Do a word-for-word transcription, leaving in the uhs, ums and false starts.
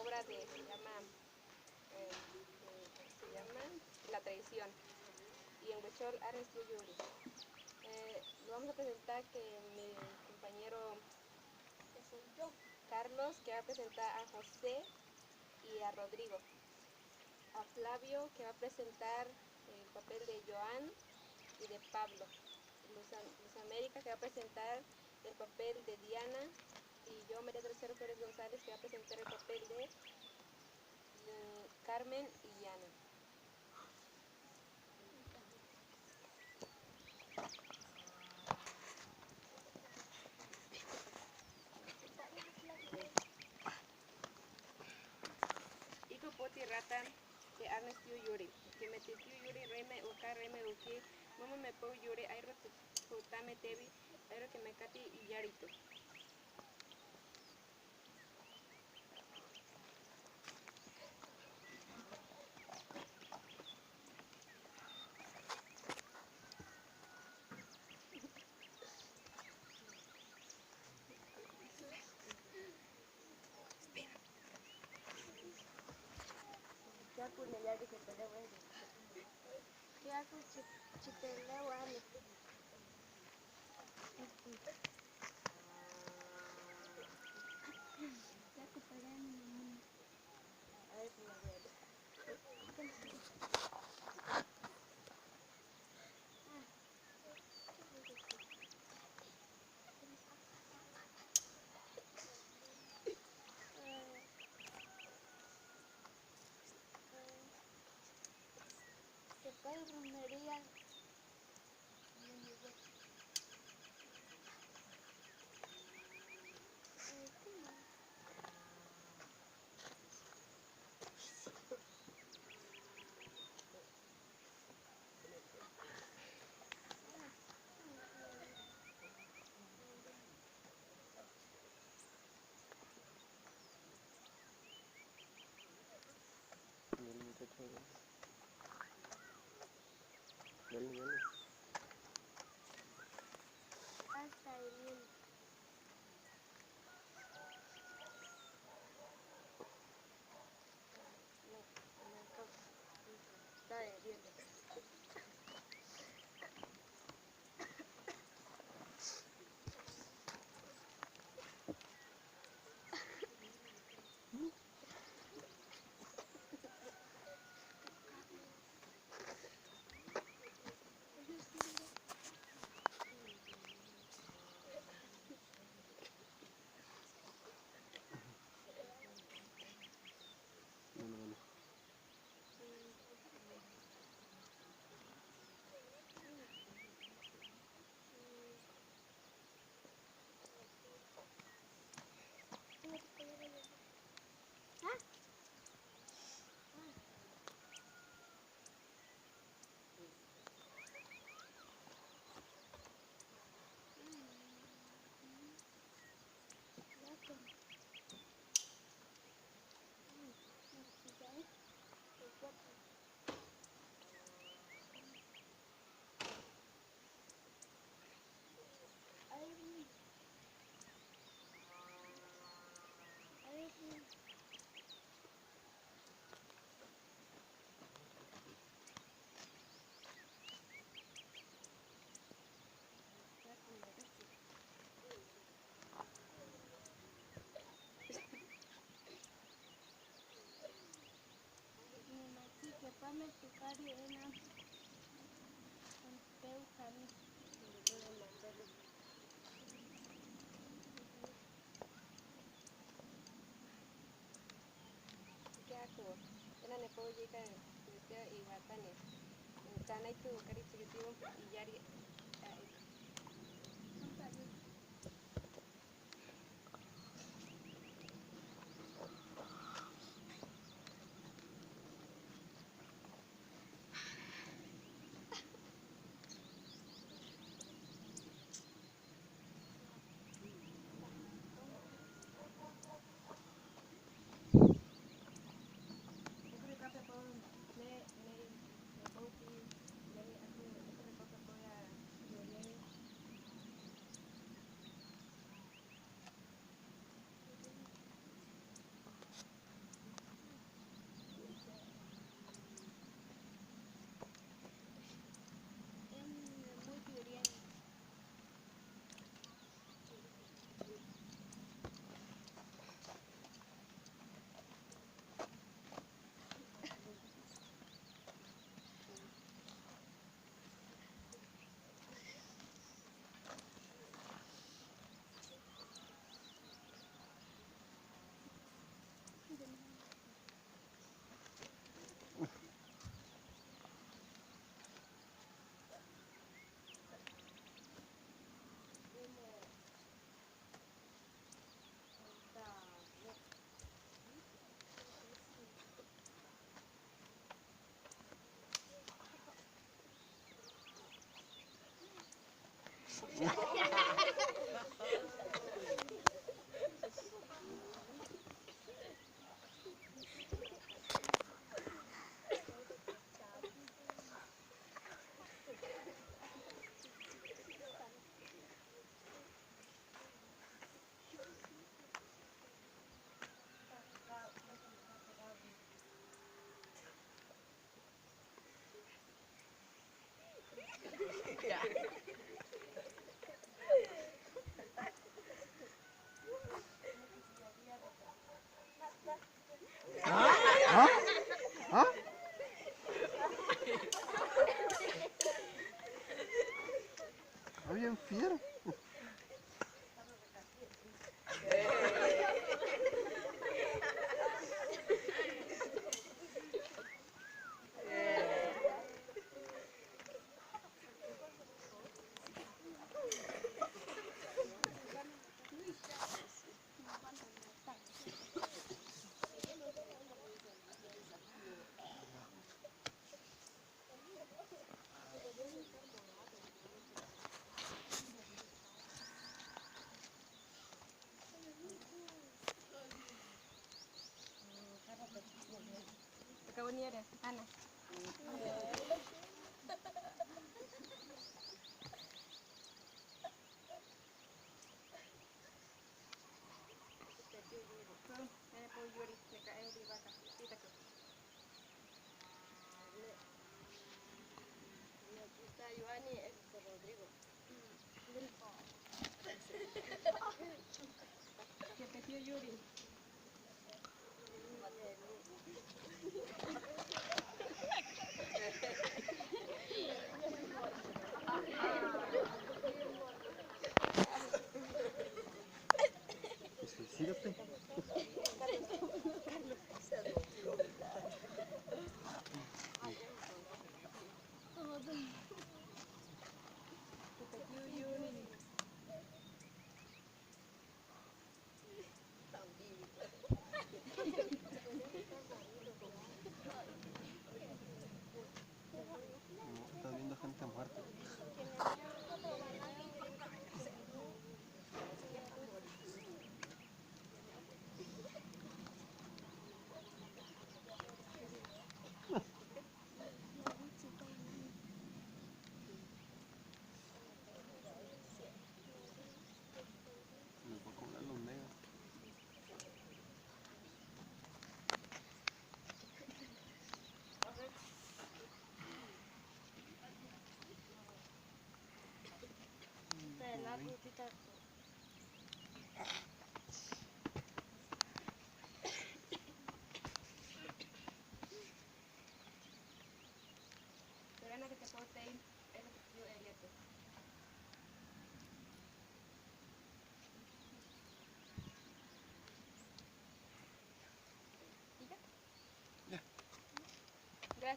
obra de, se llama, eh, eh, se llama La Tradición. Y en huacho'olol, 'Aana Tío Yuri. Eh, lo vamos a presentar que mi compañero Carlos, que va a presentar a José y a Rodrigo. A Flavio, que va a presentar el papel de Joan y de Pablo. Luz Am-, Luz América, que va a presentar el papel de Diana. Y yo, María del Rosario Flores González, que va a presentar el papel de, mm, Carmen y Diana. 'Ika poti rata te 'Aana Tío Yuri, ke me te Tío Yuri, rei me uka, rei me uki, mama me pau yuri, airo te putá me tewi, airo ke me kati iyarito. Hasta el Ke aku, ena ne pau yika, ke iwatane. Tanaitu kari tsiki tiempo iyari. ¿Ah? ¿Ah? ¿Ah? Está bien fiero. Ana. Ke te tío Yuri. Estás viendo gente muerta. Les voy a cobrar los megas. Está de la rutita.